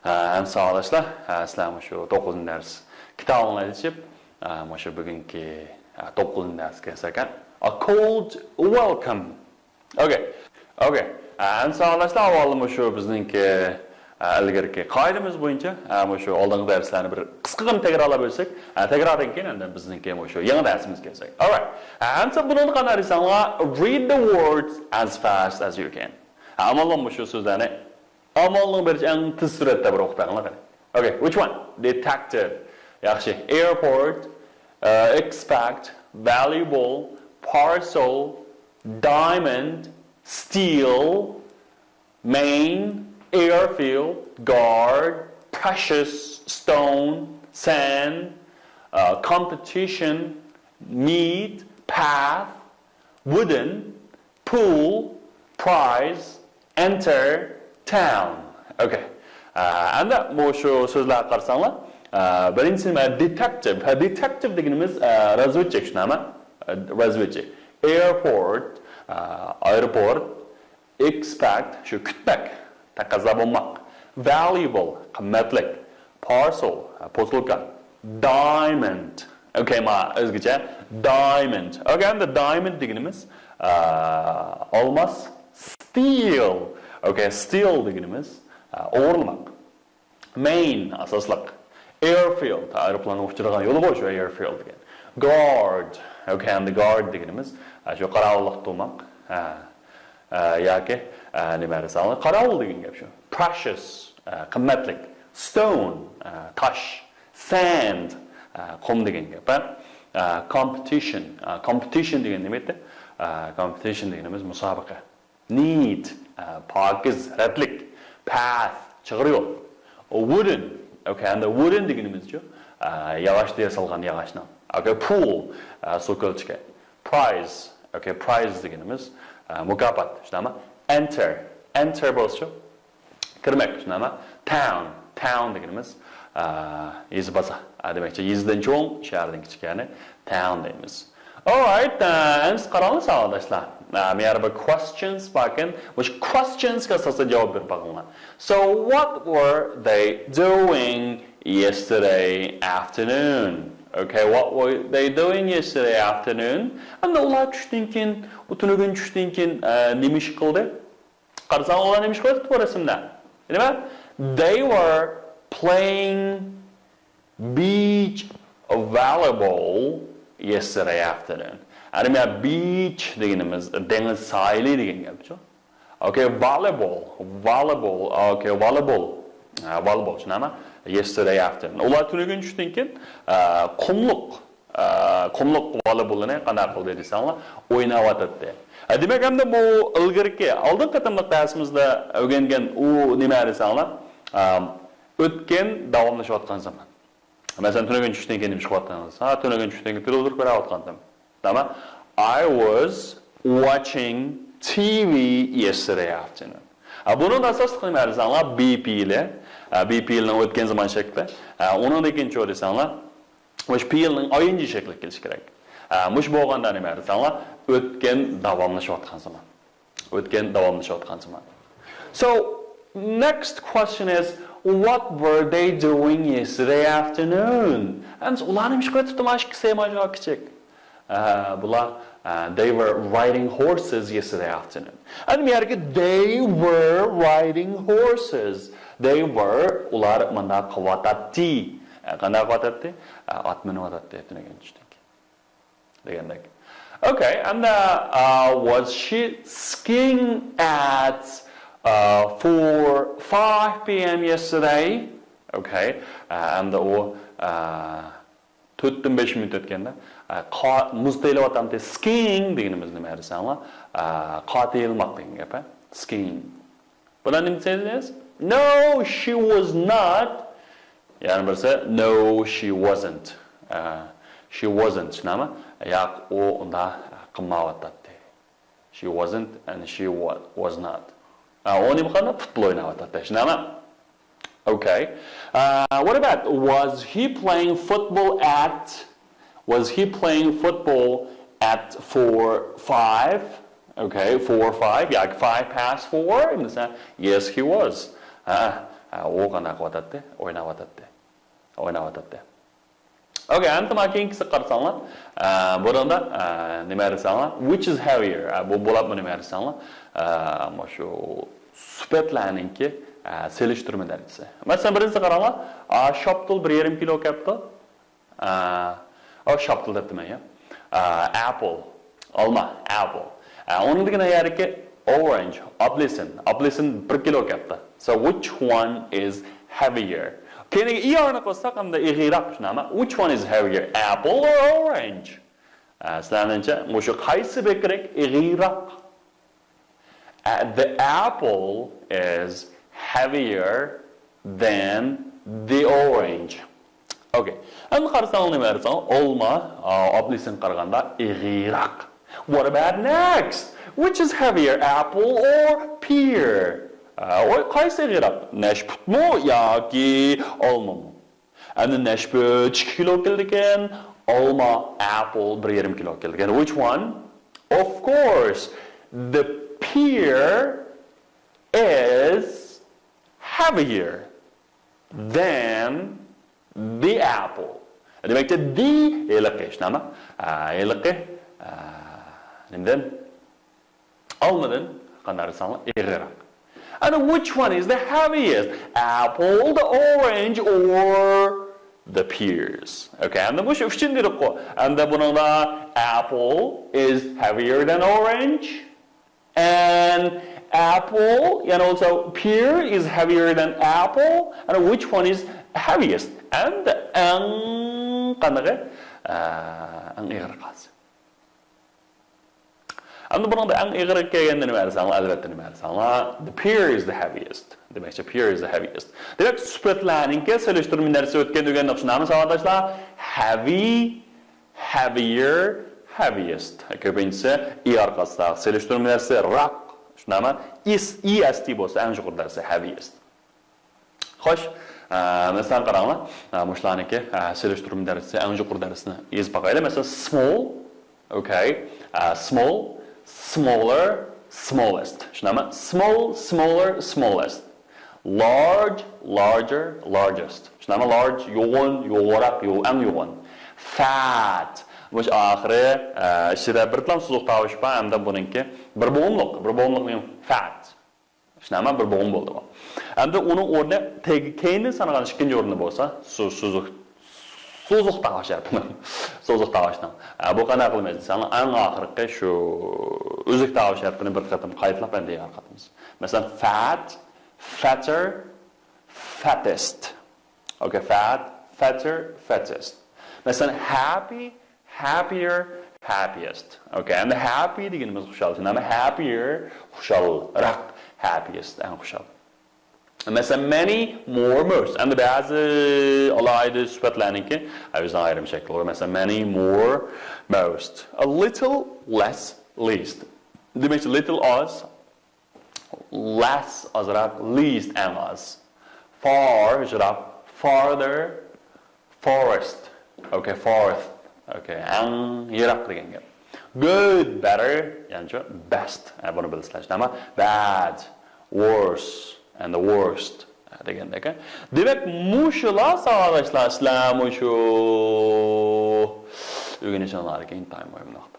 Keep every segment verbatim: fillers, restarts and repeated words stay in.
ئەمسە ساۋاقداشلار، سىلەر مۇشۇ توققۇزىنچى دەرس كىتابىڭلارنى ئېچىپ، مۇشۇ بۈگۈنكى توققۇزىنچى دەرسكە كىرسەك، a cold welcome. Okay. Okay. ئەمسە ساۋاقداشلار، ئاۋۋال مۇشۇ بىزنىڭكى ئىلگىرىكى قائىدىمىز بويىچە مۇشۇ ئالدىنقى دەرسلەرنى بىر قىسقىغىنا تەكرارلاپ ئۆتسەك، تەكراردىن كېيىن ئاندىن بىزنىڭكى مۇشۇ يېڭى دەرسىمىزگە كىرسەك. Alright. ئەمسە بۇنىڭدا قانداق دېسەڭلار، read the words as fast as you can. ئامال مۇشۇ سۆزلەرنى ئامالنىڭ بېرىچە ئەڭ تېز سۈرئەتتە بىر ئوقۇپ بېقىڭلار قېنى. Okay, which one? Detective. ياخشى. Airport, uh, expect, valuable, parcel, diamond, steel, main, airfield, guard, precious stone, sand, uh, competition, meat, path, wooden, pool, prize, enter, town. Okay. ئەمدى مۇشۇ سۆزلەرگە قارىساڭلار، بىرىنچىسى نېمە؟ Detective. ھە، detective دېگىنىمىز رازۋېدچىك، شۇنداقمۇ؟ رازۋېدچىك. Airport, ئايروپورت. Expect, شۇ كۈتمەك، تەقەززا بولماق. Valuable, قىممەتلىك. Parcel, پوسۇلكا. Diamond, okay, ما ئۆزگىچە. Diamond. Okay, ئەمدى diamond دېگىنىمىز ئالماس. Steal. Okay, steal دېگىنىمىز ئوغرىلىماق. Main, ئاساسلىق. Airfield, ئايروپىلاننىڭ ئۇچىدىغان يولى بار شۇ airfield دېگەن. Guard, okay, ئەمدى guard دېگىنىمىز شۇ قاراۋۇللۇق تۇرماق. ياكى نېمە دېسەڭلار، قاراۋۇل دېگەن گەپ شۇ. Precious, قىممەتلىك. Stone, تاش. Sand, قۇم دېگەن گەپ. Competition, competition دېگەن نېمە ئىدى؟ Competition دېگىنىمىز مۇسابىقە. Neat, پاكىز، رەتلىك. Path, چىغىر يول. Wooden, okay, ئەمدى wooden دېگىنىمىزچۇ؟ ياغاچتىن ياسالغان ياغاچنىڭ. Okay, pool, سۇ كۆلچىكى. Prize, okay, prize دېگىنىمىز مۇكاپات، شۇنداقمۇ؟ Enter, enter بولسىچۇ؟ كىرمەك، شۇنداقمۇ؟ Town, town دېگىنىمىز يېزا، بازار دېمەكچى. يېزىدىن چوڭ، شەھەردىن كىچىك، يەنى town دەيمىز. Alright, ئەمسە قاراڭلار ساۋاقداشلار. مۇ يەردە بىر questions باركەن. مۇشۇ questionsكا ئاساسەن جاۋاب بېرىپ باقىڭلار. So what were they doing yesterday afternoon? Okay, what were they doing yesterday afternoon? ئەمدى ئۇلار چۈشتىن كېيىن، ئۇ تۈنۈگۈن چۈشتىن كېيىن نېمە ئىش قىلدى؟ قارىساڭ، ئۇلار نېمە ئىش قىلىۋاتىدۇ بۇ رەسىمدە؟ نېمە؟ They were playing beach volleyball yesterday afternoon. ئەنە مانا beach دېگىنىمىز دېڭىز ساھىلى دېگەن گەپچۇ. Okay, volleyball, volleyball, okay, volleyball. ھە، volleyball شۇنداقمۇ؟ Yesterday afternoon. ئۇلار تۈنۈگۈن چۈشتىن كېيىن، ئە، قۇملۇق، ئە، قۇملۇق volleyballنى قانداق قىلدى دېسەڭلار، ئويناۋاتاتتى. ئە، دېمەك، ئەمدى بۇ ئىلگىرىكى، ئالدىنقى قېتىملىق دەرسىمىزدە ئۆگەنگەن ئۇ نېمە دېسەڭلار، ئە، ئۆتكەن داۋاملىشىۋاتقان زامان. مەسىلەن، تۈنۈگۈن چۈشتىن كېيىن نېمە ئىش قىلىۋاتقانسىز؟ ھە، تۈنۈگۈن چۈشتىن كېيىن تېلېۋىزور كۆرۈۋاتقانتىم. تامام. I was watching T V yesterday afternoon. ھە، بۇنىڭدا ئاساسلىق نېمە دېسەڭلار؟ بى پى ئېلى. ھە، بى پى ئېلنىڭ ئۆتكەن زامان شەكلى. ھە، ئۇنىڭدىن كېيىن چۇ دېسەڭلار، مۇشۇ پى ئېلنىڭ ئاي ئېن جى شەكلى كېلىشى كېرەك. ھە، مۇشۇ بولغاندا نېمە دېسەڭلار؟ ئۆتكەن داۋاملىشىۋاتقان زامان. ئۆتكەن داۋاملىشىۋاتقان زامان. So, next question is, what were they doing yesterday afternoon? ئەمسە ئۇلار نېمە ئىش قىلىۋېتىپتۇ مانا ئىككىسى، مانا شۇ كىچىك. ئە، بۇلار، ئە، they were riding horses yesterday afternoon. ئەنە بۇ يەردىكى they were riding horses. They were، ئۇلار مانداق قىلىۋاتاتتى. ئە، قانداق قىلىۋاتاتتى؟ ئە، ئات مىنىۋاتاتتى تۈنۈگۈن چۈشتىن كېيىن. دېگەندەك. Okay, and uh, uh, was she skiing at uh, four, five P M yesterday? Okay, uh, and ئۇ uh, تۆتتىن بەش مىنۇت ئۆتكەندە uh, قا- مۇز تېيىلىۋاتامتى. Skiing دېگىنىمىز نېمە دېسەڭلار؟ Uh, قار تېيىلماق دېگەن گەپ، ھە؟ Skiing. بۇلار نېمە دېسىڭىز؟ No, she was not. يەنە بىرسى، no, she wasn't. ئە، she wasn't، شۇنداقمۇ؟ ياق، ئۇ ئۇنداق قىلمايۋاتاتتى. She wasn't and she wa- was not. ئە، ئۇ نېمە قىلغان؟ پۇتبول ئويناۋاتاتتى، شۇنداقمۇ؟ Okay. Uh, what about, was he playing football at, was he playing football at four five? Okay, four five, yeah, five past four. Yes, he was. Uh, ئە، ئۇ قانداق قىلىۋاتاتتى؟ ئويناۋاتاتتى. ئويناۋاتاتتى. ئوكەي، ئەمدى مانا كېيىنكىسىگە قارىساڭلار، ئە، بۇنىڭدا، ئە، نېمە دېسەڭلار، which is heavier؟ ئە، بۇ بولۇپمۇ نېمە دېسەڭلار، ئە، مۇشۇ سۈپەتلەرنىڭكى، ئە، سېلىشتۇرما دەرىجىسى. مەسىلەن، بىرىنچىسى قاراڭلار، ئا، شاپتۇل بىر يېرىم كىلو كەپتۇ. ئا، ئو، شاپتۇل دەپتىمەن يا. ئا، ئەپل، ئالما، ئەپل. ئا، ئۇنىڭدىكى يەردىكى ئورانج، ئاپېلسىن، ئاپېلسىن بىر كىلو كەپتۇ. So which one is heavier؟ كېيىنكى ئىئارنى قوشساق، ئەمدى ئېغىرراق شۇنداقمۇ؟ Which one is heavier, apple or orange؟ ئا، سىلەرنىڭچە مۇشۇ قايسى بەكرەك ئېغىرراق؟ Uh, the apple is heavier than the orange. Okay. ئەمدى قارىساڭ، نېمە دېسەڭ، ئالما، ئا، ئاپېلسىنغا قارىغاندا ئېغىرراق. What about next? Which is heavier, apple or pear? ئا، ۋاي، قايسى ئېغىرراق؟ نەشپۈتمۇ ياكى ئالمىمۇ؟ ئەمدى نەشپۈت ئىككى كىلو كېلىدىكەن، ئالما، ئەپل، بىر يېرىم كىلو كېلىدىكەن. Which one? Of course, the pear is heavier than the apple. دېمەكچى، the ھېلىقى، شۇنداقمۇ؟ ئا، ھېلىقى، ئا، نېمىدىن؟ ئالمىدىن قانداق دېسەڭلار ئېغىرراق. And which one is the heaviest? Apple, the orange, or the pears? Okay, ئەمدى مۇشۇ ئۈچىنى دېدۇققۇ. ئەمدى بۇنىڭدا apple is heavier than orange. And apple, and also pear is heavier than apple. And which one is heaviest? ئەمدى ئەڭ قاندىقى؟ ئە، ئەڭ ئېغىر قالسا. ئەمدى بۇنىڭدا ئەڭ ئېغىرىغا كەلگەندە نېمە دېسەڭلار، ئەلۋەتتە نېمە دېسەڭلار، the pear is the heaviest. دېمەكچى، pear is the heavy. دېمەك، سۈپەتلەرنىڭكى سېلىشتۇرما دەرسى ئۆتكەندە ئۆگەندۇق شۇنداقمۇ، ساۋاقداشلار؟ Heavy, heavier, heaviest. كۆپىنچىسى ئىئار قاتساق، سېلىشتۇرما دەرسى راق، شۇنداقمۇ؟ ئىس، ئىئېستى بولسا ئەڭ يۇقىرى دەرسى، heaviest. خوش، ئە، مەسىلەن، قاراڭلار. ئە، مۇشۇلارنىڭكى، ئە، سېلىشتۇرما دەرسى، ئەڭ يۇقىرى دەرسنى يېزىپ باقايلى. مەسىلەن، small، okay، ئە، small، smaller، smallest. شۇنداقمۇ؟ Small, smaller, smallest. Large, larger, largest. شۇنداقمۇ؟ Large، يوغان، يوغانراق، يو-، ئەڭ يوغان. Fat، مۇشۇ ئاخىرى، ئە، ئىچىدە بىر تال سوزۇق تاۋۇش بار، ھەمدە بۇنىڭكى بىر بوغۇملۇق، بىر بوغۇملۇق نېمە؟ Fat. شۇنداقمۇ؟ بىر بوغۇم بولدى بۇ. ئەمدى ئۇنىڭ ئورنى تېگى-، كەينىدىن سانىغان ئىككىنچى ئورنى بولسا، سو-، سوزۇق، سوزۇق تاۋۇش ھەرپىنىڭ. سوزۇق تاۋۇشنىڭ. ئە، بۇ قانداق قىلىمىز دېسەڭلار، ئەڭ ئاخىرقى شۇ ئۈزۈك تاۋۇش ھەرپىنى بىر قېتىم قايتىلاپ، ئەمدى يارقىتىمىز. مەسىلەن، fat، fatter، fattest. Okay, fat، fatter، fattest. مەسىلەن، happy، happier، happiest. Okay، ئەمدى happy دېگىنىمىز خۇشال. شۇنداقمۇ؟ Happier، خۇشالراق، happiest، ئەڭ خۇشال. مەسىلەن، many، more، most. ئەمدى بەزى ئالاھىدە سۈپەتلەرنىڭكى ئۆزىنىڭ ئايرىم شەكلى بار. مەسىلەن، many، more، most. A little، less، least. دېمەكچى، little، ئاز، less، ئازراق، least، ئەڭ ئاز. Far، يىراق، farther، forest. Okay، forest. Okay، ئەڭ يىراق دېگەن گەپ. Good، better، يەنىچۇ best. ئە، بۇنى بىلىسىلەر، شۇنداقمۇ؟ Bad، worse، and the worst. ئە، دېگەندەك. دېمەك، مۇشۇلار ساۋاقداشلار، سىلەر مۇشۇ ئۆگىنىشىڭلار كېيىن ئىنتايىن مۇھىم نۇقتا.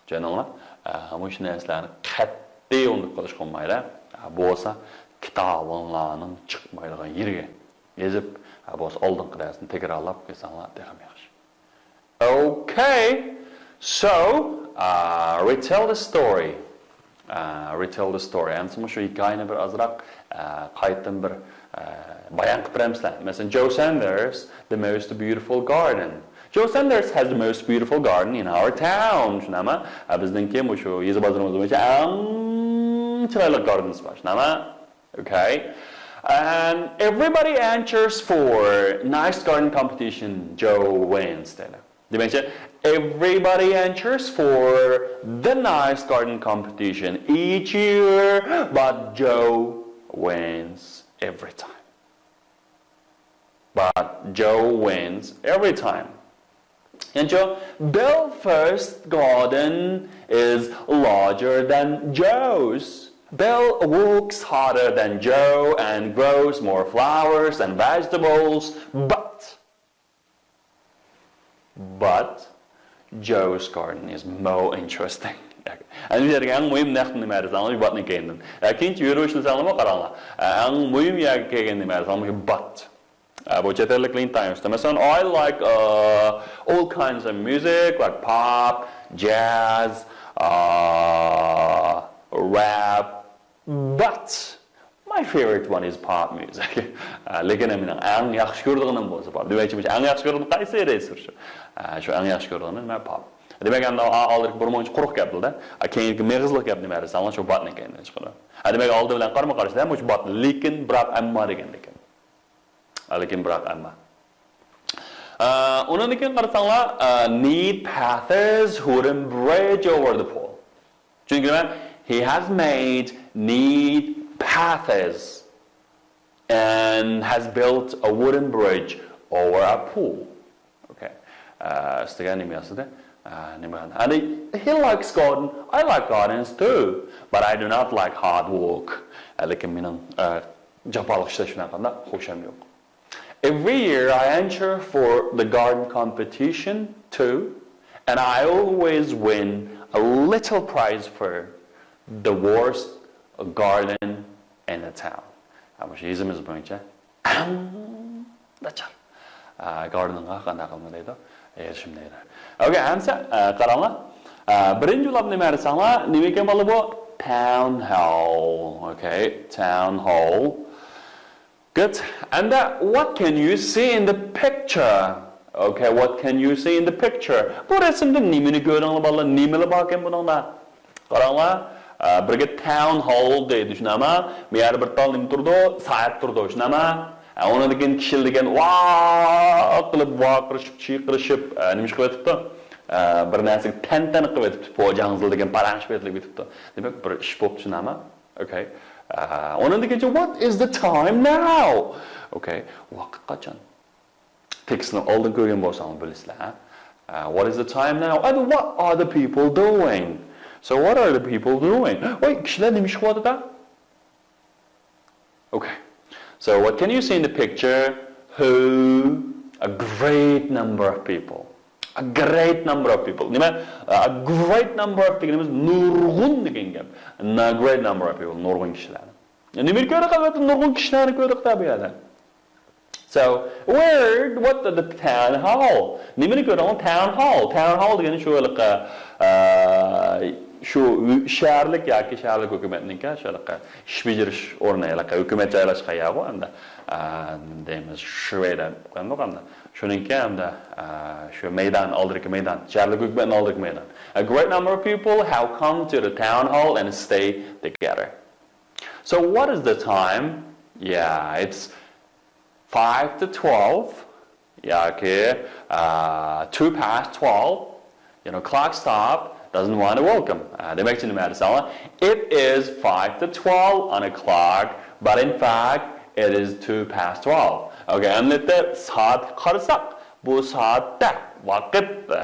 چۈشەندىڭلار؟ ئە، مۇشۇ نەرسىلەرنى قەتئىي ئۇنتۇپ قېلىشقا بولمايدۇ. ئە، بولسا كىتابىڭلارنىڭ چىقمايدىغان يېرىگە يېزىپ، ئە، بولسا ئالدىنقى دەرسنى تەكرارلاپ قويساڭلار تېخىمۇ ياخشى. Okay, so, uh, retell the story. Uh, retell the story. ئەمدى مۇشۇ ھېكايىنى بىر ئازراق، ئە، قايتىدىن بىر، ئە، بايان قىلىپ بېرەمسىلەر؟ مەسىلەن، Joe Sanders, the most beautiful garden. Joe Sanders has the most beautiful garden in our town. شۇنداقمۇ؟ ئە، بىزنىڭكى مۇشۇ يېزا بازىرىمىزدا بويىچە ئەڭ چىرايلىق gardens بار. شۇنداقمۇ؟ Okay. And everybody enters for nice garden competition. Joe wins. دەيدۇ. دېمەكچى، everybody enters for the nice garden competition each year, but Joe wins every time. But Joe wins every time. ئەنچە، Belfast garden is larger than Joe's. Bill works harder than Joe and grows more flowers and vegetables, but, but Joe's garden is more interesting. ئەنە بۇ يەردىكى ئەڭ مۇھىم نەق نېمە دېسەڭلار، باتنىڭ كەينىدىن. ئە، كېيىنچە يۈرۈۋېلىشسەڭلارمۇ قاراڭلار. ئە، ئەڭ مۇھىم يەرگە كەلگەن نېمە دېسەڭلار، بات. ئە، بۇ چەت ئەللىكلەرنىڭ تايىنىشتا. مەسىلەن، I like, uh, all kinds of music, like pop, jazz, uh, rap, but my favorite one is pop music. ئە، لېكىن مېنىڭ ئەڭ ياخشى كۆرىدىغىنىم بولسا پاپ. دېمەكچى، ئەڭ ياخشى كۆرىدىغىنىم قايسى دەيسىز شۇ. ئە، شۇ ئەڭ ياخشى كۆرىدىغىنىم مەن پاپ. دېمەك، ئەمدى ئا-، ئالدىدىكى بىر مۇنچە قۇرۇق گەپلىدە. ئە، كېيىنكى مېغىزلىق گەپ نېمە دېسەڭلار، شۇ باتنىڭ كەينىدىن چىقىدۇ. ئە، دېمەك، ئالدى بىلەن قارىمۇ قارشى، مۇشۇ بات، لېكىن، بىراق، ئەمما دېگەندىكىن. لېكىن، بىراق، ئەمما. ئە، ئۇنىڭدىن كېيىن قارىساڭلار، ئە، need paths, wooden bridge over the pool. چۈنكى نېمە؟ He has made need paths and has built a wooden bridge over a pool. Okay. ئە، ئۈستىگە نېمە يازدى؟ ئە، نېمە؟ ئەنە، he likes garden. I like gardens too, but I do not like hard work. ئە، لېكىن مېنىڭ، ئە، جاپالىق ئىشلەش بىلەن قانداق؟ خۇشام يوق. Every year I enter for the garden competition too, and I always win a little prize for the worst garden in the town. ھە، مۇشۇ يېزىمىز بويىچە ئەڭ ناچار، ئە، گاردېنغا قانداق قىلما دەيدۇ؟ ئېرىشىم دەيدۇ. Okay, ئەمسە، ئە، قاراڭلار. ئە، بىرىنچى بولۇپ نېمە دېسەڭلار، نېمە ئىكەن بالا بۇ؟ Town hall. Okay, town hall. Good. And, uh, what can you see in the picture? Okay, what can you see in the picture? بۇ رەسىمدە نېمىنى كۆردۈڭلار بالىلار؟ نېمىلەر باركەن بۇنىڭدا؟ قاراڭلار، ئە، بىرگە town hall دەيدۇ، شۇنداقمۇ؟ بۇ يەردە بىر تال نېمە تۇرىدۇ؟ سائەت تۇرىدۇ، شۇنداقمۇ؟ ئە، ئۇنىڭدىن كېيىن كىشىلەر دېگەن ۋاق قىلىپ، ۋارقىرىشىپ، چىرقىرىشىپ، ئە، نېمە ئىش قىلىۋېتىپتۇ؟ ئە، بىر نەرسىگە تەنتەنە قىلىۋېتىپتۇ، پوجاڭزىل دېگەن پاراڭ ئېلىپ ئېتىلىۋېتىپتۇ. دېمەك، بىر ئىش بوپتۇ، شۇنداقمۇ؟ Okay. ئە، ئۇنىڭدىن كېيىن، what is the time now? Okay. ۋاقىت قاچان؟ تېكىستنى ئالدىن كۆرگەن بولساڭلار بىلىسىلەر، ھە؟ Uh, what is the time now? And what are the people doing? So what are the people doing? ۋاي، كىشىلەر نېمە ئىش قىلىۋاتىدۇ؟ Okay. So what can you see in the picture? Who? A great number of people. A great number of people. نېمە؟ A great number of دېگىنىمىز نۇرغۇن دېگەن گەپ. A great number of people. نۇرغۇن كىشىلەر. نېمىنى كۆردۇق؟ ئەلۋەتتە، نۇرغۇن كىشىلەرنى كۆردۇق-تە بۇ يەردە. So, where, what the town hall? نېمىنى كۆردۈڭ؟ Town hall. Town hall دېگەن شۇ ھېلىقى، ئە، شۇ شەھەرلىك ياكى شەھەرلىك ھۆكۈمەتنىڭكى شۇ ھېلىقى ئىش بېجىرىش ئورنى، ھېلىقى ھۆكۈمەت جايلاشقان يەرغۇ ئەمدى، ئە، دەيمىز، شۇ دەپ قويامدۇق ئەمدى. شۇنىڭكى ئەمدى، ئە، شۇ مەيدان، ئالدىدىكى مەيدان، شەھەرلىك ھۆكۈمەتنىڭ ئالدىدىكى مەيدان. A great number of people have come to the town hall and stay together. So what is the time? Yeah, it's five to twelve. ياكى، uh, two past twelve. You know, clock stop doesn't want to welcome. Uh, دېمەكچى نېمە دېسەڭلار؟ It is five to twelve on a clock, but in fact, it is two past twelve. Okay, ئەمەلىيەتتە سائەتكە قارىساق، بۇ سائەتتە ۋاقىت، ئە،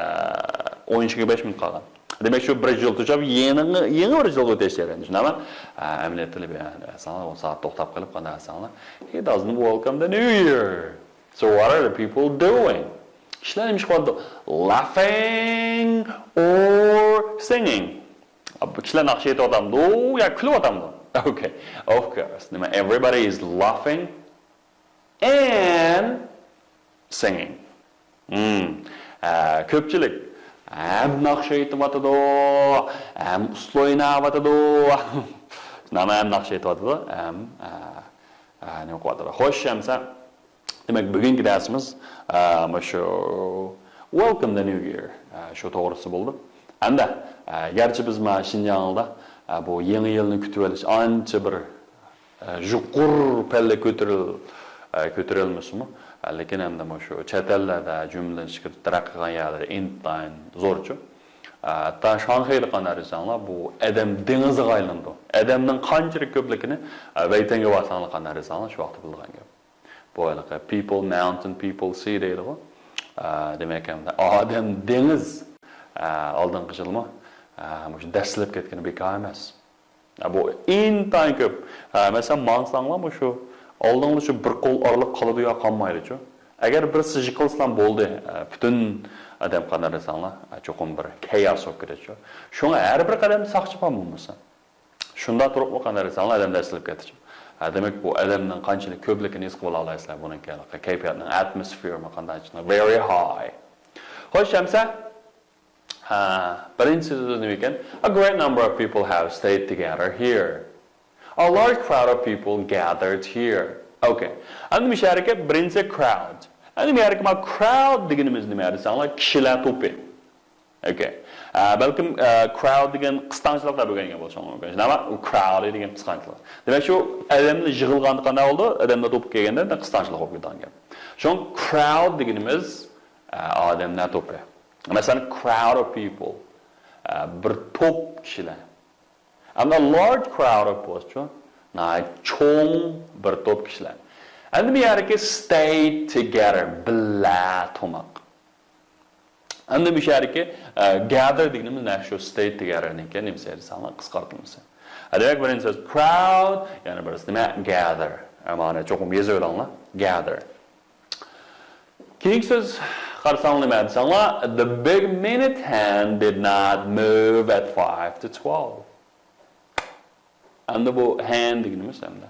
ئون ئىككىگە بەش مىنۇت قالغان. دېمەك، شۇ بىر يىل توشۇپ، يېڭى، يېڭى بىر يىلغا ئۆتۈش جەريانى، شۇنداقمۇ؟ ئە، ئەمەلىيەتتە، ئە، ساڭا ئۇ سائەت توختاپ قېلىپ، قانداق دېسەڭلار؟ He doesn't welcome the new year. So what are the people doing? كىشىلەر نېمە ئىش قىلىۋاتىدۇ؟ Laughing or singing. كىشىلەر ناخشا ئېيتىۋاتامدۇ يا كۈلۈۋاتامدۇ؟ Okay, of course. نېمە، everybody is laughing and singing. Hmm. ئە، كۆپچىلىك ھەم ناخشا ئېيتىۋاتىدۇ، ھەم ئۇسسۇل ئويناۋاتىدۇ. نېمە، ھەم ناخشا ئېيتىۋاتىدۇ، ھەم، ئە، ئە، نېمە قىلىۋاتىدۇ. خوش، ئەمسە، دېمەك، بۈگۈنكى دەرسىمىز، ئە، مۇشۇ Welcome the New Year، ئە، شۇ توغرىسىدا بولدى. ئەمدى، ئە، گەرچە بىز مانا شىنجاڭدا، ئە، بۇ يېڭى يىلنى كۈتۈۋېلىش ئانچە بىر، ئە، يۇقىرى پەللە كۆتۈرۈل-، ئە، كۆتۈرۈلمىسىمۇ، ئە، لېكىن ئەمدى مۇشۇ چەت ئەللەردە، جۈملىدىن ئىچكىرى تەرەققىي قىلغان يەرلەردە ئىنتايىن زورچۇ. ئە، ھەتتا شاڭخەيدە قانداق دېسەڭلار، بۇ ئادەم دېڭىزىغا ئايلىنىدۇ. ئادەمنىڭ قانچىلىك كۆپلۈكىنى، ئە، ۋەيتەنگە بارساڭلار قانداق دېسەڭلار، شۇ ۋاقىتتا بىلىدىغان گەپ. بۇ ھېلىقى people mountain, people sea دەيدىغۇ. ئە، دېمەك، ئەمدى ئادەم دېڭىز. ئە، ئالدىنقى يىلمۇ، ئە، مۇشۇ دەسسىلىپ كەتكىنى بىكار ئەمەس. بۇ ئىنتايىن كۆپ. ھە، مەسىلەن، ماڭساڭلار مۇشۇ ئالدىڭلار شۇ بىر قول ئارىلىق قالىدۇ يا قالمايدۇچۇ. ئەگەر بىرسى يىقىلسىلا بولدى، ھە، پۈتۈن ئادەم قانداق دېسەڭلار، ھە، چوقۇم بىر كەيئاس بولۇپ كېتىدۇ. شۇڭا ھەر بىر قەدەمدە ساقچى بار بولمىسا. شۇنداق تۇرۇپمۇ قانداق دېسەڭلار ئادەمدە ئېسىلىپ كېتىدۇ. ھە، دېمەك، بۇ ئادەمنىڭ قانچىلىك كۆپلۈكىنى ھېس قىلىپ ئالالايسىلەر بۇنىڭ كەيپىياتنىڭ ئاتموسفېرمۇ قانداق، very high. خوش، ئەمسە ھە، بىرىنچى سۆزى نېمە ئىكەن؟ A great number of people have stayed together here. A large crowd of people gathered here. Okay. ئەمدى مۇشۇ يەردىكى بىرىنچى crowd. ئەمدى بۇ يەردىكى ما crowd دېگىنىمىز نېمە دېسەڭلار؟ كىشىلەر توپى. Okay. ئە، بەلكىم، ئە، crowd دېگەن قىستاڭچىلىقلار ئۆگەنگەن بولۇشىڭىز مۇمكىن. شۇنداقمۇ؟ Crowd دېگەن قىستاڭچىلىق. دېمەك، شۇ ئادەملەر يىغىلغاندا قانداق بولىدۇ؟ ئادەملەر توپۇپ كەلگەندە قىستاڭچىلىق بولۇپ كېتىدىغان گەپ. شۇڭا crowd دېگىنىمىز، ئە، ئادەملەر توپى. مەسىلەن، crowd of people، ئە، بىر توپ كىشىلەر. ئەمما large crowd of بولسىچۇ، ناھايىتى چوڭ بىر توپ كىشىلەر. ئەمدى بۇ يەردىكى stay together، بىللە تۇرماق. ئەمدى مۇشۇ يەردىكى، ئە، gather دېگىنىمىز نەق شۇ stay together نىڭكى نېمىسى دېسەڭلار، قىسقارتىلمىسى. دېمەك، بىرىنچى سۆز crowd، يەنە بىرسى نېمە؟ Gather. ئە، مانا چوقۇم يېزىۋېلىڭلار. Gather. كېيىنكى سۆز قارىساڭلار نېمە دېسەڭلار، the big minute hand did not move at five to twelve. ئەمدى بۇ hand دېگىنىمىز ئەمدى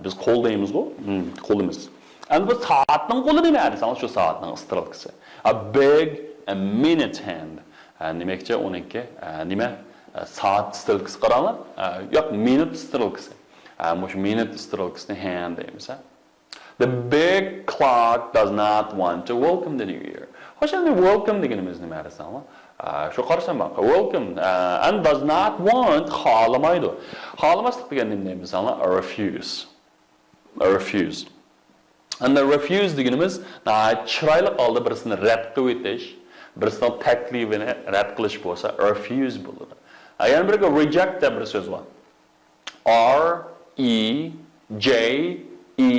بىز قول دەيمىزغۇ؟ ھىم، قولىمىز. ئەمدى بۇ سائەتنىڭ قولى نېمە دېسەڭلار، شۇ سائەتنىڭ ئىسترېلكىسى. A big a minute hand. ھە، نېمەكچە ئۇنىڭكى، ھە، نېمە؟ ھە، سائەت ئىسترېلكىسى قاراڭلار. ھە، ياق، مىنۇت ئىسترېلكىسى. ھە، مۇشۇ مىنۇت ئىسترېلكىسىنى hand دەيمىز، ھە. The big clock does not want to welcome the new year. خوش، ئەمدى welcome دېگىنىمىز نېمە دېسەڭلار؟ ئا، شۇ قارىسام باققا. Welcome، ئا، and does not want، خالىمايدۇ. خالىماسلىق دېگەن نېمە دەيمىز دېسەڭلار؟ Refuse. Refuse. Endi refuse دېگىنىمىز ناھايىتى چىرايلىق ھالدا بىرسىنى رەت قىلىۋېتىش، بىرسىنىڭ تەكلىپىنى رەت قىلىش بولسا refuse بولىدۇ. ھە، يەنە بىرگە reject دەپ بىر سۆز بار. R E J E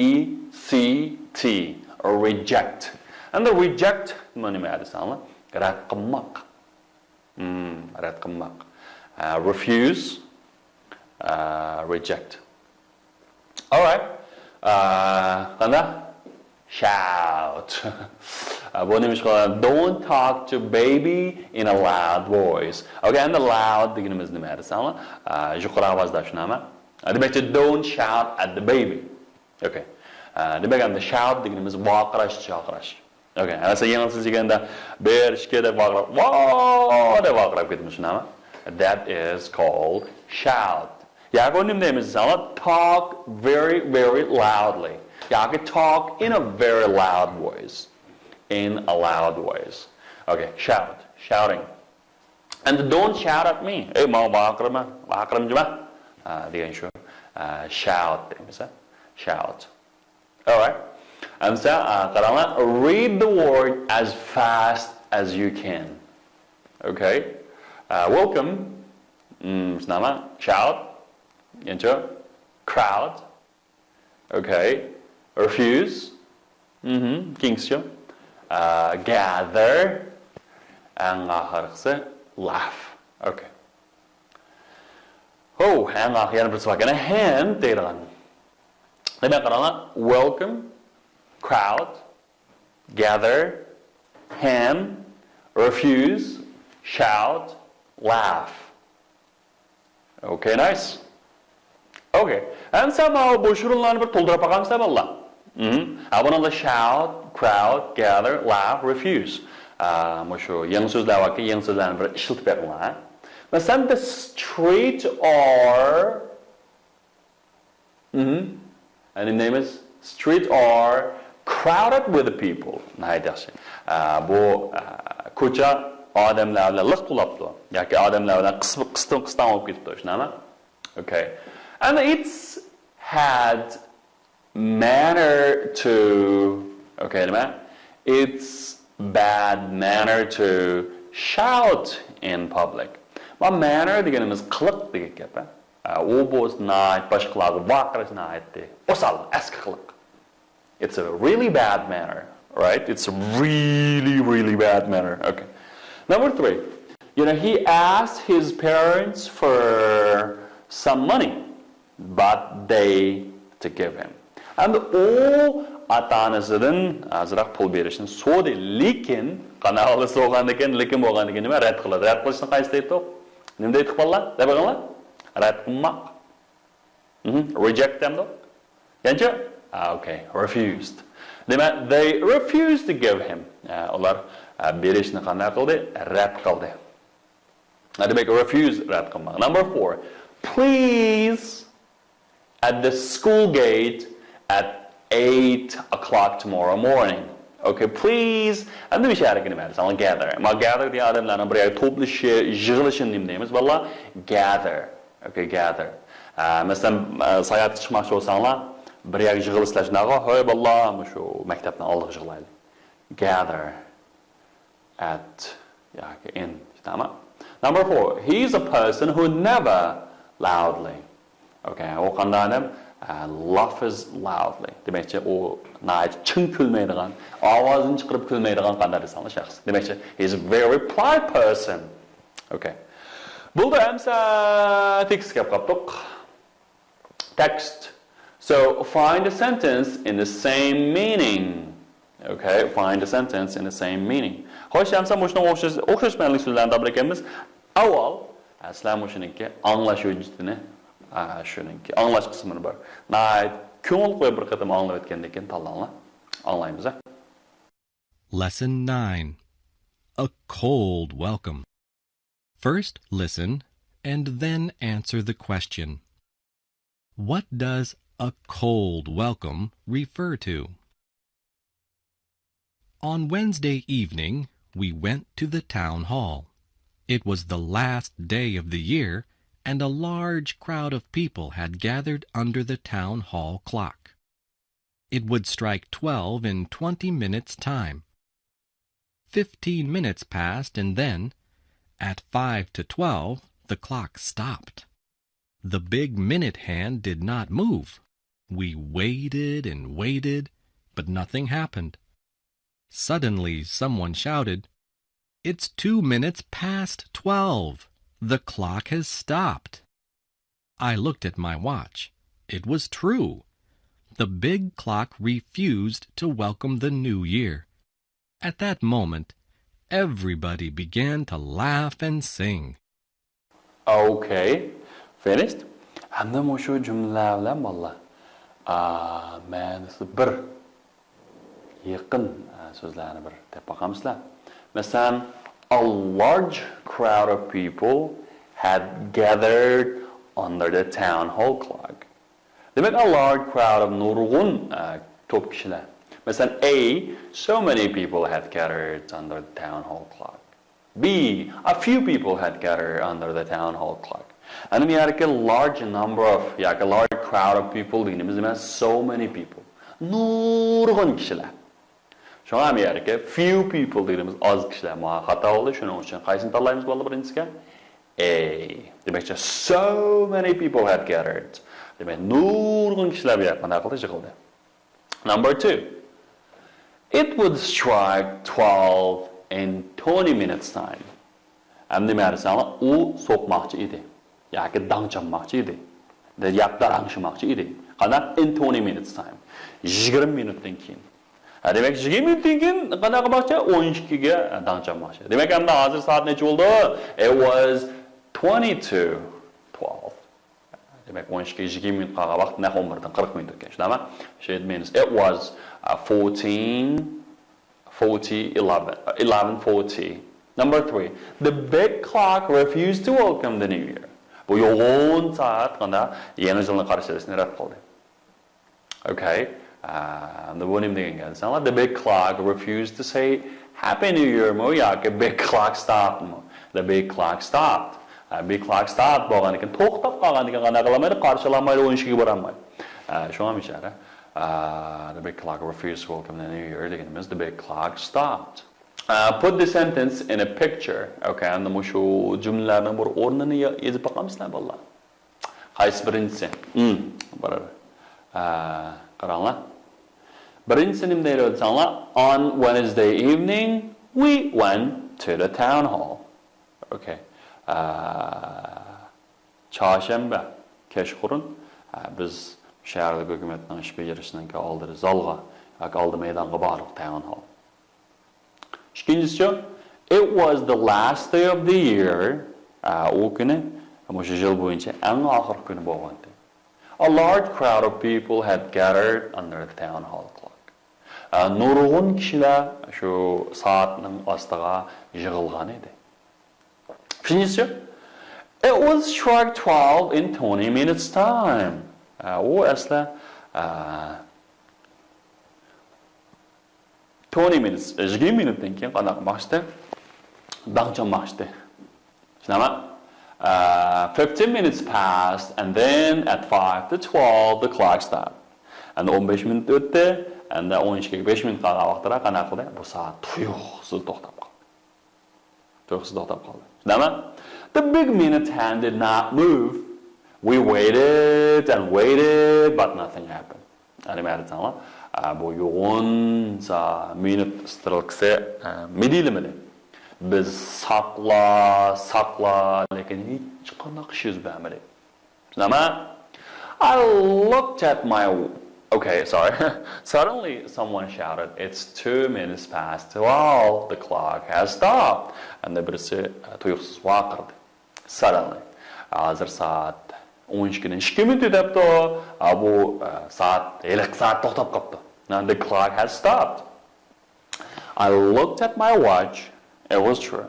C T، reject. Endi reject نېمە دېسەڭلار؟ رەت قىلماق. Hmm، رەت قىلماق. Uh, refuse, uh, reject. Alright. Uh, قانداق؟ Shout. بۇ نېمە ئىش قىلغان؟ Don't talk to baby in a loud voice. Okay, endi loud دېگىنىمىز نېمە دېسەڭلار؟ يۇقىرى ئاۋازدا، شۇنداقمۇ؟ دېمەكچى، don't shout at the baby. Okay. دېمەك، ئەمدى shout دېگىنىمىز ۋارقىراش، چاقىراش. Okay. مەسىلەن، يېڭى سۆز دېگەندە بىر، ئىككى دەپ ۋارقىراپ، ۋا دەپ ۋارقىراپ كېتىمىز، شۇنداقمۇ؟ That is called shout. ياكى ئۇنى نېمە دەيمىز دېسەڭلار، talk very, very loudly. ياكى talk in a very loud voice. In a loud voice. Okay, shout, shouting. And don't shout at me. ئەي، ماڭا ۋارقىرىما، ۋارقىرىمىجىما. ئا، دېگەن شۇ. ئا، shout دەيمىز، ھە؟ Shout. Alright. ئەمسە، ئا، قاراڭلار. Read the word as fast as you can. Okay. ئا، welcome. Hmm, شۇنداقمۇ؟ Shout. يەنچۇ. Crowd. Okay. Refuse. مهم. كېيىنكىسىچۇ؟ ئا، gather. ئەڭ ئاخىرقىسى laugh. Okay. ھو، ئەڭ ئاخىرى يەنە بىرسى باركەن. Hand دەيدىغان. دېمەك، قاراڭلار. Welcome, crowd, gather, hand, refuse, shout, laugh. Okay, nice. Okay. ئەمسە ماۋۇ بوش ئورۇنلارنى بىر تولدۇرۇپ باقامسىلەر، بالىلار؟ مهم. ھە، بۇنىڭدا shout, crowd, gather, laugh, refuse. ئا، مۇشۇ يېڭى سۆزلەر باركەن، يېڭى سۆزلەرنى بىر ئىشلىتىپ بېقىڭلار، ھە؟ مەسىلەن، the street or مهم. ئەمدى نېمە دەيمىز؟ Street are crowded with people. ناھايىتى ياخشى. ئە، بۇ، ئە، كوچا ئادەملەر بىلەن لىق تولاپتۇ. ياكى ئادەملەر بىلەن قىس-، قىستىن قىستاڭ بولۇپ كېتىپتۇ، شۇنداقمۇ؟ Okay. And it's had manner to، okay، نېمە؟ It's bad manner to shout in public. ما manner دېگىنىمىز قىلىق دېگەن گەپ، ھە؟ ئە، ئۇ بولسا ناھايىتى باشقىلارغا ۋارقىراش ناھايىتى ئوسال، ئەسكى قىلىق. It's a really bad manner, right? It's a really, really bad manner. Okay. Number three. You know, he asked his parents for some money, but they to give him. ئەمدى ئۇ ئاتا-ئانىسىدىن ئازراق پۇل بېرىشنى سورىدى، لېكىن قانداق قىلدى سورىغاندىن كېيىن، لېكىن بولغاندىن كېيىن نېمە؟ رەت قىلىدۇ. رەت قىلىشنى قايسى دەيتتۇق؟ نېمە دەيتتۇق بالىلار؟ دەپ بېقىڭلار. رەت قىلماق. مهم. Reject دەمدۇق؟ يەنىچۇ؟ ئا، okay. Refused. دېمەك، they refused to give him. ئە، ئۇلار، ئە، بېرىشنى قانداق قىلدى؟ رەت قىلدى. ئە، دېمەك، refuse رەت قىلماق. Number four. Please at the school gate at eight o'clock tomorrow morning. Okay, please. ئەمدى بىر شەھەرگە نېمە دېسەڭلار؟ Gather. ما gather دېگەن ئادەملەرنىڭ بىر يەرگە توپلىشىشى، يىغىلىشىنى نېمە دەيمىز بالىلار؟ Gather. Okay, gather. ئە، مەسىلەن، ئە، ساياھەتكە چىقماقچى بولساڭلار، بىر يەرگە يىغىلىسىلەر شۇنداقغۇ؟ ھەي بالىلار، مۇشۇ مەكتەپنىڭ ئالدىغا يىغىلايلى. Gather at ياكى in. تامام. Number four. He is a person who never loudly. Okay, ئۇ قانداق ئادەم؟ ئە، laughs loudly. دېمەكچى، ئۇ ناھايىتى چىڭ كۈلمەيدىغان، ئاۋازىنى چىقىرىپ كۈلمەيدىغان قانداق دېسەڭلار شەخس. دېمەكچى، he is a very polite person. Okay. بولدى، ئەمسە تېكىستكە كەپ قاپتۇق. Text. So, find a sentence in the same meaning. Okay, find a sentence in the same meaning. خوش، ئەمسە مۇشۇنىڭغا ئوخشاش، ئوخشاش مەنىلىك سۆزلەرنى تاپىدىكەنمىز. ئاۋۋال، ئە، سىلەر مۇشۇنىڭكى ئاڭلاش ھۆججىتىنى، ئە، شۇنىڭكى ئاڭلاش قىسمىنى بار. ناھايىتى كۆڭۈل قويۇپ بىر قېتىم ئاڭلاپ ئۆتكەندىن كېيىن تاللاڭلار. ئاڭلايمىز، ھە؟ Lesson nine. A cold welcome. First listen and then answer the question. What does a cold welcome refer to? On Wednesday evening, we went to the town hall. It was the last day of the year, and a large crowd of people had gathered under the town hall clock. It would strike twelve in twenty minutes' time. Fifteen minutes passed, and then, at five to twelve, the clock stopped. The big minute hand did not move. We waited and waited, but nothing happened. Suddenly, someone shouted, "It's two minutes past twelve. The clock has stopped." I looked at my watch. It was true. The big clock refused to welcome the new year. At that moment, everybody began to laugh and sing. Okay, finished. ئەمدى مۇشۇ جۈملىلەر بىلەن بالىلار، ئا، مەنىسى بىر يېقىن، ئا، سۆزلەرنى بىر دەپ باقامسىلەر. مەسىلەن، a large crowd of people had gathered under the town hall clock. دېمەك، a large crowd of نۇرغۇن، ئە، توپ كىشىلەر. مەسىلەن، A, so many people had gathered under the town hall clock. B, a few people had gathered under the town hall clock. ئەنە بۇ يەردىكى large number of ياكى large crowd of people دېگىنىمىز نېمە؟ So many people. نۇرغۇن كىشىلەر. شۇڭا بۇ يەردىكى few people دېگىنىمىز ئاز كىشىلەر. ماڭا خاتا بولدى. شۇنىڭ ئۈچۈن قايسىنى تاللايمىز بالىلار بىرىنچىسىگە؟ A. دېمەكچى، so many people had gathered. دېمەك، نۇرغۇن كىشىلەر بۇ يەرگە قانداق قىلدى؟ يىغىلدى. Number two. It would strike twelve in twenty minutes time. ئەمدى نېمە دېسەڭلار، ئۇ سوقماقچى ئىدى. ياكى داڭ چالماقچى ئىدى. ياكى داراڭشىماقچى ئىدى. قانداق؟ In twenty minutes time. يىگىرمە مىنۇتتىن كېيىن. ھە، دېمەك، يىگىرمە مىنۇتتىن كېيىن قانداق قىلماقچى؟ ئون ئىككىگە داڭ چالماقچى. دېمەك، ئەمدى ھازىر سائەت نەچچە بولدى؟ It was twenty to twelve. دېمەك، ئون ئىككى يىگىرمە مىنۇت قالغان ۋاقىت نەق ئون بىردىن قىرىق مىنۇت ئۆتكەن، شۇنداقمۇ؟ It means it was, uh, fourteen forty, eleven, uh, eleven forty. Number three, the big clock refused to welcome the new year. بۇ يوغان سائەت قانداق يېڭى يىلنى قارشى ئېلىشنى رەت قىلدى. Okay. ئەمدى بۇ نېمە دېگەن گەپ دېسەڭلار، the big clock refused to say Happy New Year مۇ ياكى big clock stopped مۇ؟ The big clock stopped. ئە، big clock stopped بولغاندىكىن، توختاپ قالغاندىكىن قانداق قىلالمايدۇ؟ قارشى ئالالمايدۇ، ئون ئىككىگە بارالمايدۇ. ئە، شۇڭا بىچارە، ئە، the big clock refused to welcome the new year دېگىنىمىز the big clock stopped. ئە، put the sentence in a picture. Okay، ئەمدى مۇشۇ جۈملىلەرنىڭ بىر ئورنىنى يا-، يېزىپ باقامسىلەر بالىلار؟ قايسى بىرىنچىسى؟ ھىم، بارار. ئە، قاراڭلار. بىرىنچىسى نېمە دەيدۇ دېسەڭلار، On Wednesday evening, we went to the town hall. Okay. ئە، چارشەنبە كەچقۇرۇن، ئە، بىز شەھەرلىك ھۆكۈمەتنىڭ ئىش بېجىرىشىنىڭكى ئالدىدا زالغا ياكى ئالدى مەيدانغا باردۇق، تاۋن ھال. ئىككىنچىسىچۇ، it was the last day of the year. ئە، ئۇ كۈنى مۇشۇ يىل بويىچە ئەڭ ئاخىرقى كۈنى بولغانىدى. A large crowd of people had gathered under the town hall clock. ئە، نۇرغۇن كىشىلەر شۇ سائەتنىڭ ئاستىغا يىغىلغان ئىدى. ئۈچىنچىسى، it will strike twelve in twenty minutes time. ئە، ئۇ ئەسلى، ئە، twenty minutes، يىگىرمە مىنۇتتىن كېيىن قانداق قىلماقچىدى؟ داڭ چالماقچىدى. شۇنداقمۇ؟ ئە، fifteen minutes passed and then at five to twelve the clock stopped. ئەمدى ئون بەش مىنۇت ئۆتتى، ئەمدى ئون ئىككىگە بەش مىنۇت قالغان ۋاقىتتا قانداق قىلدى؟ بۇ سائەت تۇيۇقسىز توختاپ قالدى. تۇيۇقسىز توختاپ قالدى. شۇنداقمۇ؟ The big minute hand did not move. We waited and waited, but nothing happened. ئە، نېمە دېسەڭلار، ئە، بۇ يوغۇنسا مىنۇت سترېلكىسى، ئە، مىدىرلىمىدى. بىز ساقلا، ساقلا، لېكىن ھېچقانداق ئىش يۈز بەرمىدى. شۇنداقمۇ؟ I looked at my, okay, sorry. Suddenly someone shouted, "It's two minutes past twelve. The clock has stopped." ئەمدى بىرسى، ئە، تۇيۇقسىز ۋارقىرىدى. Suddenly. ھازىر سائەت ئون ئىككىدىن ئىككى مىنۇت ئۆتۈپتۇ. ئا، بۇ، ئە، سائەت، ھېلىقى سائەت توختاپ قاپتۇ. Now the clock has stopped. I looked at my watch. It was true.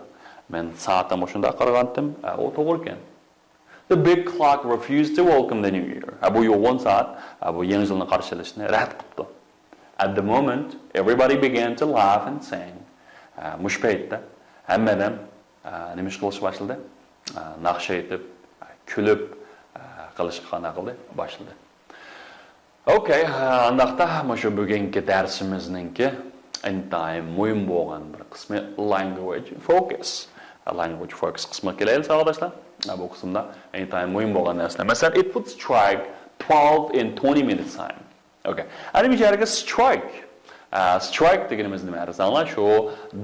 مەن سائەتكە مۇشۇنداق قارىغانتىم. ئە، ئۇ توغرا ئىكەن. The big clock refused to welcome the new year. ئە، بۇ يوغۇن سائەت، ئە، بۇ يېڭى يىلنى قارشى ئېلىشنى رەت قىپتۇ. At the moment, everybody began to laugh and sing. ئە، مۇشۇ پەيتتە ھەممە ئادەم، ئە، نېمە ئىش قىلىشقا باشلىدى؟ ئە، ناخشا ئېيتىپ، ئە، كۈلۈپ، ئە، قىلىشقا قانداق قىلدى؟ باشلىدى. ئوكەي، ئانداقتا مۇشۇ بۈگۈنكى دەرسىمىزنىڭكى ئىنتايىن مۇھىم بولغان بىر قىسمى language focus. Language focus قىسمىغا كېلەيلى، ساۋاقداشلار. بۇ قىسىمدا ئىنتايىن مۇھىم بولغان نەرسىلەر. مەسىلەن، it would strike twelve in twenty minutes time. ئوكەي. ئەنە بۇ يەرگە strike. ئە، strike دېگىنىمىز نېمە دېسەڭلار، شۇ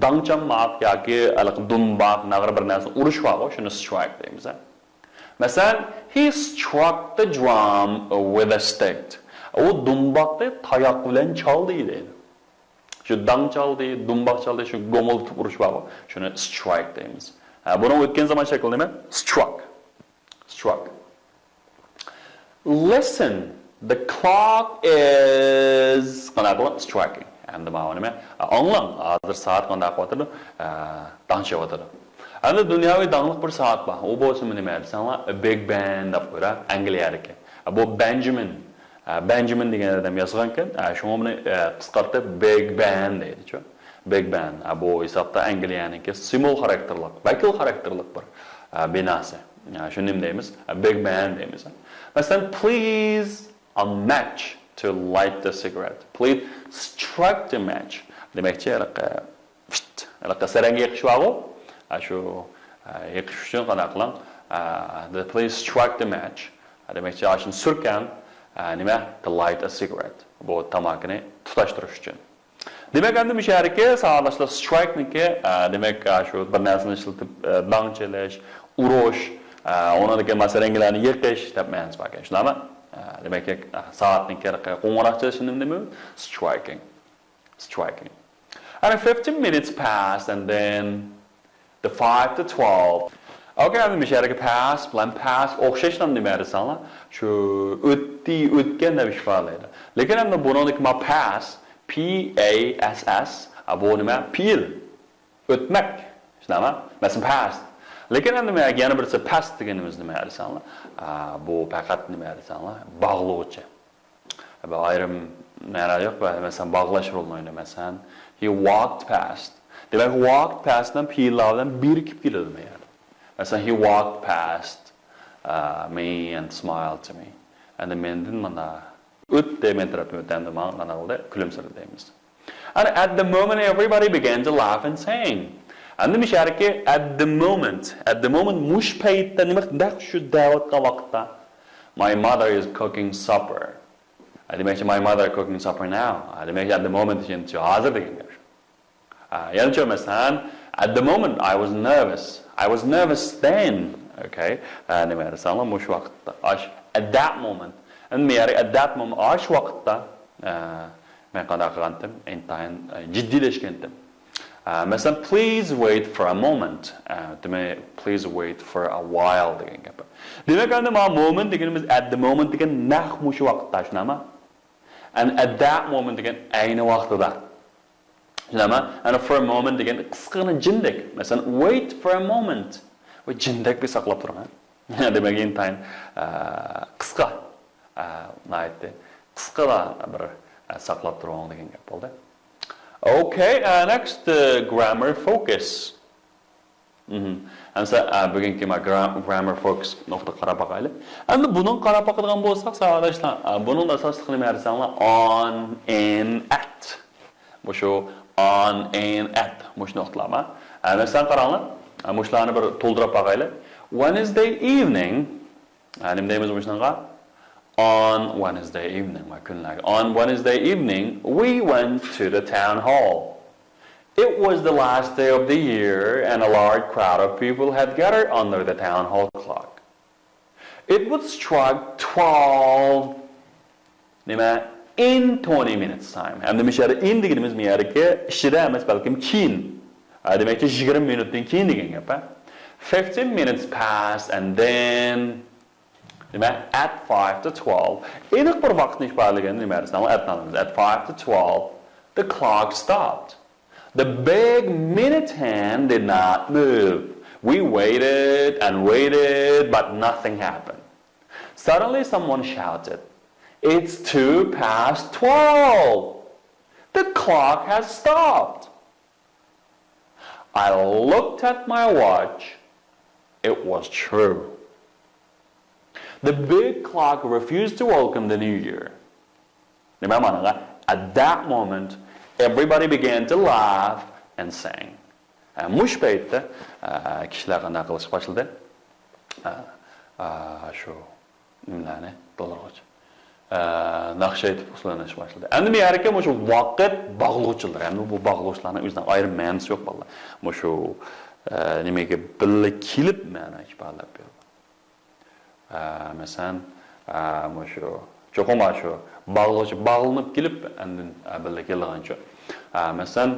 داڭ چالماق ياكى ھېلىقى دۇمباق، ناغرا بىر نەرسىنى ئۇرۇش بارغۇ، شۇنى strike دەيمىز. مەسىلەن، he struck the drum with a stick. ئۇ دۇمباقنى تاياق بىلەن چالدى دەيدۇ. شۇ داڭ چالدى، دۇمباق چالدى، شۇ گومۇلدىتىپ ئۇرۇش بارغۇ، شۇنى strike دەيمىز. ھە، بۇنىڭ ئۆتكەن زامان شەكلى نېمە؟ Struck. Struck. Listen, the clock is قانداق قىلىڭ؟ Striking. ئەمدى ماۋۇ نېمە؟ ئاڭلاڭ، ھازىر سائەت قانداق قىلىۋاتىدۇ؟ ئە، داڭ چېلىۋاتىدۇ. ئەمدى دۇنياۋى داڭلىق بىر سائەت بار. ئۇ بولسىمۇ نېمە دېسەڭلار، Big Ben دەپ قويۇلغان، ئەنگلىيەدىكى. بۇ بەنجىمىن، ئە، بەنجىمىن دېگەن ئادەم ياسىغانكەن. ئە، شۇڭا بۇنى، ئە، قىسقارتىپ Big Ben دەيدىچۇ. Big Ben. ئە، بۇ ھېسابتا ئەنگلىيەنىڭكى سىمۋول خاراكتېرلىق، ۋەكىل خاراكتېرلىق بىر، ئە، بىناسى. ئە، شۇنى نېمە دەيمىز؟ Big Ben دەيمىز. مەسىلەن، please a match to light the cigarette. Please strike the match. دېمەكچى، ھېلىقى، پىت، ھېلىقى سەرەڭگە يېقىش بارغۇ؟ ئە، شۇ، ئە، يېقىش ئۈچۈن قانداق قىلىڭ؟ ئە، the please strike the match. ئە، دېمەكچى، ئاشۇنى سۈركەڭ، ئە، نېمە؟ To light a cigarette. بۇ تاماكىنى تۇتاشتۇرۇش ئۈچۈن. دېمەك، ئەمدى مۇشۇ يەردىكى ساۋاقداشلار strike نىڭكى، ئە، دېمەك، ئە، شۇ بىر نەرسىنى ئىشلىتىپ، ئە، داڭ چېلىش، ئۇرۇش، ئە، ئۇنىڭدىن كېيىن مەسىلەن رەڭگىلەرنى يېقىش دەپ مەنىسى باركەن. شۇنداقمۇ؟ ئە، دېمەك، ئە، سائەتنىڭكى قوڭغۇراق چېلىشى نېمە؟ Striking. Striking. And fifteen minutes passed and then the five to twelve. ئوكەي، ئەمدى مۇشۇ يەردىكى pass بىلەن pass ئوخشاشلا نېمە دېسەڭلار، شۇ ئۆتتى، ئۆتكەن دەپ ئىپادىلەيدۇ. لېكىن ئەمدى بۇنىڭدىكى ما pass، P A S S، ئا، بۇ نېمە؟ پېئىل. ئۆتمەك. شۇنداقمۇ؟ مەسىلەن، pass. لېكىن ئەمدى مەن يەنە بىرسى pass دېگىنىمىز نېمە دېسەڭلار، ئا، بۇ پەقەت نېمە دېسەڭلار، باغلىغۇچى. بىر ئايرىم مەنا يوق، مەسىلەن، باغلاش بولمايدۇ. مەسىلەن، he walked past. دېمەك، walked past بىلەن پېئىللار بىلەن بىرىكىپ كېلىدۇ بۇ يەردە. مەسىلەن، he walked past, uh, me and smiled to me. ئەمدى مەندىن مانا ئۆتتى، مەن تەرەپتىن ئۆتتى، ئەمدى ماڭا قانداق قىلدى؟ كۈلۈمسىرىدى دەيمىز. And at the moment everybody began to laugh and sing. ئەمدى مۇشۇ يەردىكى at the moment، at the moment مۇشۇ پەيتتە، نېمە، نەق شۇ دەۋاتقان ۋاقىتتا. My mother is cooking supper. دېمەكچى، my mother cooking supper now. دېمەكچى، at the moment دېگەنچە ھازىر دېگەن گەپ. ئا، يەنىچۇ مەسىلەن، at the moment I was nervous. I was nervous then. ئوكەي. ئا، نېمە دېسەڭلار، مۇشۇ ۋاقىتتا. ئاش-، At that moment. ئەمدى مەن at that moment، ئاشۇ ۋاقىتتا، ئە، مەن قانداق قىلغانتىم؟ ئىنتايىن، ئە، جىددىيلەشكەنتىم. ئە، مەسىلەن، please wait for a moment. ئە، دېمەك، please wait for a while دېگەن گەپ. دېمەك، ئەمدى مانا moment دېگىنىمىز at the moment دېگەن نەق مۇشۇ ۋاقىتتا، شۇنداقمۇ؟ And at that moment دېگەن ئەينى ۋاقتىدا. شۇنداقمۇ؟ And for a moment دېگەن قىسقىغىنە جىمدەك. مەسىلەن، wait for a moment. ۋە جىمدەك بىر ساقلاپ تۇرۇڭ، ھە؟ دېمەك، ئىنتايىن، ئە، قىسقا، ئە، ناھايىتى قىسقىلا بىر، ئە، ساقلاپ تۇرۇڭ دېگەن گەپ بولدى. Okay, uh, next, uh, grammar focus. مهم. ئەمسە، ئە، بۈگۈنكى ما gra-، grammar focus نۇقتىغا قاراپ باقايلى. ئەمدى بۇنىڭغا قاراپ باقىدىغان بولساق، ساۋاقداشلار، ئە، بۇنىڭدا ئاساسلىقى نېمە دېسەڭلار، on، in، at. مۇشۇ on، in، at. مۇشۇ نۇقتىلار ما. ئە، مەسىلەن، قاراڭلار. ئە، مۇشۇلارنى بىر تولدۇرۇپ باقايلى. Wednesday evening، ئە، نېمە دەيمىز مۇشۇنىڭغا؟ On Wednesday evening، ما كۈنلەرگە. On Wednesday evening, we went to the town hall. It was the last day of the year and a large crowd of people had gathered under the town hall clock. It would strike twelve، نېمە؟ In twenty minutes time. ئەمدى مۇشۇ يەردە in دېگىنىمىز مۇ يەردىكى ئىچىدە ئەمەس، بەلكىم كېيىن. ئە، دېمەككى، يىگىرمە مىنۇتتىن كېيىن دېگەن گەپ، ھە؟ Fifteen minutes passed and then، نېمە؟ At five to twelve. ئېنىق بىر ۋاقىتنى ئىپادىلىگەن نېمە دېسەڭ، at نامىمىز. At five to twelve, the clock stopped. The big minute hand did not move. We waited and waited, but nothing happened. Suddenly, someone shouted, "It's two past twelve! The clock has stopped!" I looked at my watch. It was true. The big clock refused to welcome the new year. نېمە مانىغا؟ At that moment, everybody began to laugh and sing. ھە، مۇشۇ پەيتتە، ئە، كىشىلەر قانداق قىلىشقا باشلىدى؟ ئە، ئە، شۇ نېمىلەرنى، تولدۇرغۇچ، ئە، ناخشا ئېيتىپ ئۇسسۇللىنىشقا باشلىدى. ئەمدى بۇ يەرگە مۇشۇ ۋاقىت باغلىغۇچىلىرى، ئەمدى بۇ باغلىغۇچىلارنىڭ ئۆزىنىڭ ئايرىم مەنىسى يوق، بالىلار. مۇشۇ، ئە، نېمىگە بىللە كېلىپ مەنە ئىپادىلەپ بېرىدۇ. ئە، مەسىلەن، ئە، مۇشۇ، چوقۇم شۇ باغلىغۇچى باغلىنىپ كېلىپ، ئاندىن، ئە، بىللە كېلىدىغانچۇ. ئە، مەسىلەن،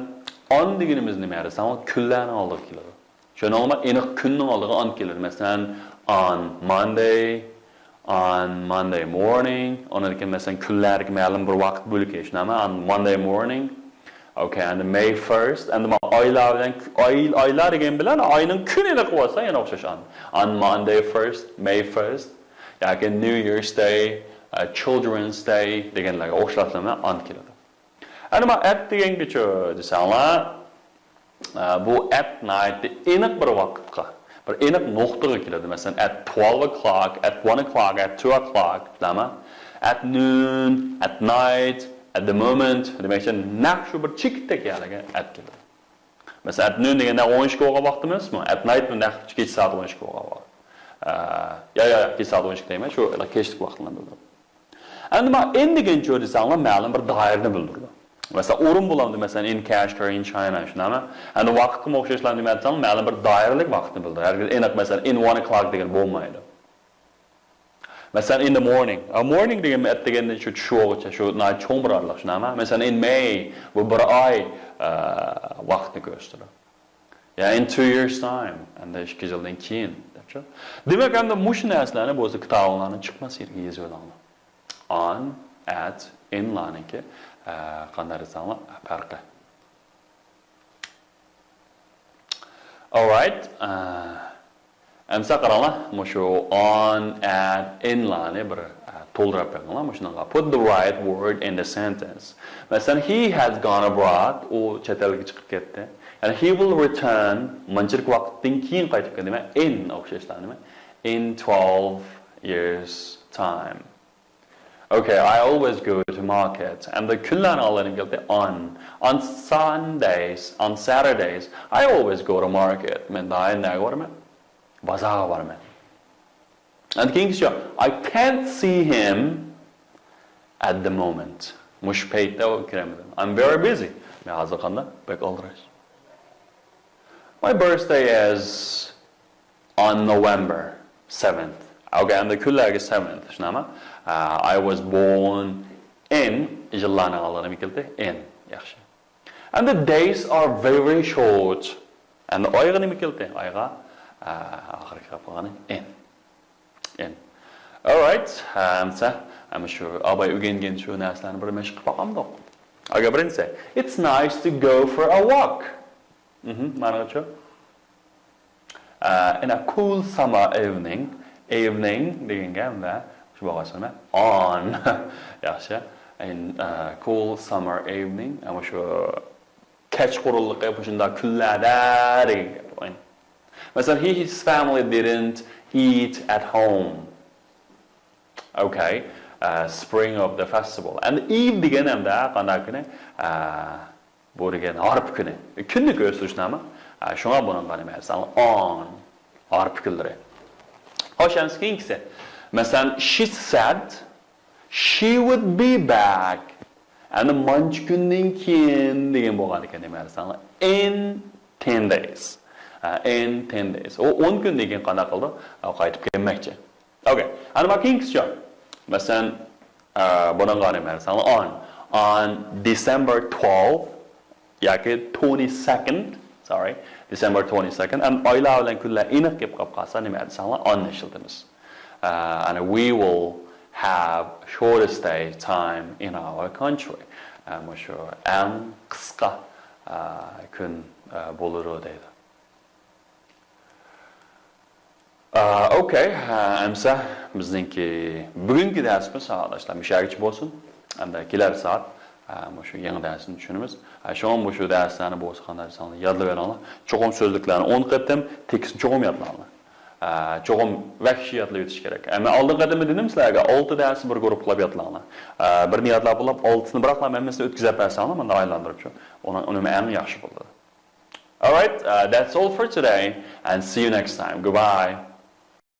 on دېگىنىمىز نېمە دېسەڭ، كۈنلەرنىڭ ئالدىغا كېلىدۇ. شۇنىڭغىمۇ ئېنىق كۈننىڭ ئالدىغا on كېلىدۇ. مەسىلەن، on Monday، on Monday morning. ئۇنىڭدىن كېيىن، مەسىلەن، كۈنلەرگە مەلۇم بىر ۋاقىت بۆلىكى، شۇنداقمۇ؟ On Monday morning. Okay, and May first. ئەمدى مانا ئايلار بىلەن، ئاي، ئايلار دېگەن بىلەن ئاينىڭ كۈنى ئېنىق بولسا، يەنە ئوخشاش on. On Monday first, May first. ياكى New Year's Day، ئە، Children's Day دېگەنلەرگە ئوخشاشلا on كېلىدۇ. ئەمدى مانا at دېگەنگىچۇ دېسەڭلار، ئە، بۇ at ناھايىتى ئېنىق بىر ۋاقىتقا، بىر ئېنىق نۇقتىغا كېلىدۇ. مەسىلەن، at twelve o'clock، at one o'clock، at two o'clock، بىلەمەن؟ At noon، at night، at the moment دېمەكچى، نەق شۇ بىر چېكىتتەك يەرلەرگە at كېلىدۇ. مەسىلەن، at noon دېگەندە ئون ئىككى بولغان ۋاقتىمىزمۇ؟ At night بۇ نەق كېچە سائەت ئون ئىككى بولغان ۋاقىت. ئە، يا، يا، يا، كېچە سائەت ئون ئىككى دەيمەن، شۇ كەچلىك ۋاقىتلارنى بىلدۈرىدۇ. ئەمدى مانا in دېگەنچۇ دېسەڭلار، مەلۇم بىر دائىرىنى بىلدۈرىدۇ. مەسىلەن، ئورۇن بولامدۇ، مەسىلەن، in Kashgar، in China، شۇنداقمۇ؟ ئەمدى ۋاقىتقىمۇ ئوخشاشلا نېمە دېسەڭ، مەلۇم بىر دائىرىلىك ۋاقىتنى بىلدۈرىدۇ. ھەرگىز ئېنىق، مەسىلەن، in one o'clock دېگەن بولمايدۇ. مەسىلەن، in the morning. ئا، morning دېگەن at دېگەندىن شۇ چۈش بولغۇچە، شۇ ناھايىتى چوڭ بىر ئارىلىق، شۇنداقمۇ؟ مەسىلەن، in May، بۇ بىر ئاي، ئە، ۋاقىتنى كۆرسىتىدۇ. يا in two years time، ئەمدى ئىككى يىلدىن كېيىن، دەپچۇ. دېمەك، ئەمدى مۇشۇ نەرسىلەرنى بولسا كىتابىڭلارنى چىقماس يەرگە يېزىۋېلىڭلار. On، at، in لارنىڭكى، ئە، قانداق دېسەڭلار، پەرقى. Alright، ئە، ئەمسە قاراڭلار، مۇشۇ on، at، in لارنى بىر، ئە، تولدۇرۇپ بېقىڭلار مۇشۇنىڭغا. Put the right word in the sentence. مەسىلەن، he has gone abroad، ئۇ چەت ئەلگە چىقىپ كەتتى. يەنى he will return، مانچىلىك ۋاقىتتىن كېيىن قايتىپ كەلدى. دېمەك، in ئوخشاشلا نېمە؟ In twelve years time. Okay, I always go to market. ئەمدى كۈنلەرنى ئالايلى كەلدى. On, on Sundays, on Saturdays, I always go to market. مەن دائىم نەگە بارىمەن؟ بازارغا بارىمەن. ئەمدى كېيىنكىسى، I can't see him at the moment. مۇشۇ پەيتتە ئۇنى كۆرەلمىدىم. I'm very busy. مەن ھازىر قانداق؟ بەك ئالدىراش. My birthday is on November seventh. Okay, ئەمدى كۈنلەرگە seventh، شۇنداقمۇ؟ Uh, I was born in، يىللارنىڭ ئالدىغا نېمە كەلدى؟ In. ياخشى. And the days are very short. ئەمدى ئايغا نېمە كەلدى؟ ئايغا، ئا، ئاخىرقى گەپ قىلغىنى in. In. Alright. ئەمسە، ئەمە شۇ ئاباي ئۆگەنگەن شۇ نەرسىلەرنى بىر مەشىق قىلىپ باقامدۇق؟ Okay، birinchisi. It's nice to go for a walk. مهم، مانىغىچۇ؟ Uh, in a cool summer evening. Evening دېگەنگە ھەمدە شۇ بولغاچقا نېمە؟ On. ياخشى. In a cool summer evening. ئەمە شۇ كەچقۇرۇنلۇقى مۇشۇنداق كۈنلەردە دېگەن گەپ. مەسىلەن، he, his family didn't eat at home. Okay. Uh, spring of the festival. And eve دېگەن ھەمدە قانداق كۈنى؟ Uh, بۇ دېگەن ھارپا كۈنى. كۈننى كۆرسىتىش نامى. Uh, شۇڭا بۇنىڭغا نېمە دېسەڭلار؟ On. ھارپا كۈنلىرى. خوش، ئەمسە كېيىنكىسى. مەسىلەن، she said she would be back. ئەنە مانچە كۈندىن كېيىن دېگەن بولغان ئىكەن، نېمە دېسەڭلار؟ In ten days. ئە، in ten days. ئۇ ئون كۈندىن كېيىن قانداق قىلىدۇ؟ ئە، قايتىپ كەلمەكچى. Okay. ئەنە مانا كېيىنكىسىچۇ؟ مەسىلەن، ئە، بۇنىڭغا نېمە دېسەڭلار؟ On. On December twelve. ياكى twenty-second، sorry، December twenty-second، ئەمدى ئايلار بىلەن كۈنلەر ئېنىق كېلىپ قاپ قالسا، نېمە دېسەڭلار، on نى ئىشلىتىمىز. ئە، ئەنە، we will have shortest day time in our country. ئە، مۇشۇ ئەڭ قىسقا، ئە، كۈن، ئە، بولىدۇ دەيدۇ. ئا، okay، ئا، ئەمسە بىزنىڭكى بۈگۈنكى دەرسىمىز ساۋاقداشلار مۇشۇ يەرگىچە بولسۇن. ئەمدى كېلەر سائەت، ئا، مۇشۇ يېڭى دەرسنى چۈشىنىمىز. ئا، شۇڭا مۇشۇ دەرسلەرنى بولسا قانداق دېسەڭلار يادلىۋېلىڭلار. چوقۇم سۆزلۈكلەرنى ئون قېتىم، تېكىستنى چوقۇم يادلاڭلار. ئا، چوقۇم ۋەھشىي يادلىۋېتىش كېرەك. ئەمما ئالدىنقى قېتىمدا دېدىم سىلەرگە، ئالتە دەرسنى بىر گۇرۇپپىلاپ يادلاڭلار. ئا، بىرنى يادلاپ بولۇپ، ئالتىسىنى بىراقلا ھەممىسىنى ئۆتكۈزۈپ بەرسەڭلار، مۇنداق ئايلاندۇرۇپچۇ، ئۇنىڭ ئۈنۈمى ئەڭ ياخشى بولىدۇ. Alright, uh, that's all for today and see you next time. Goodbye.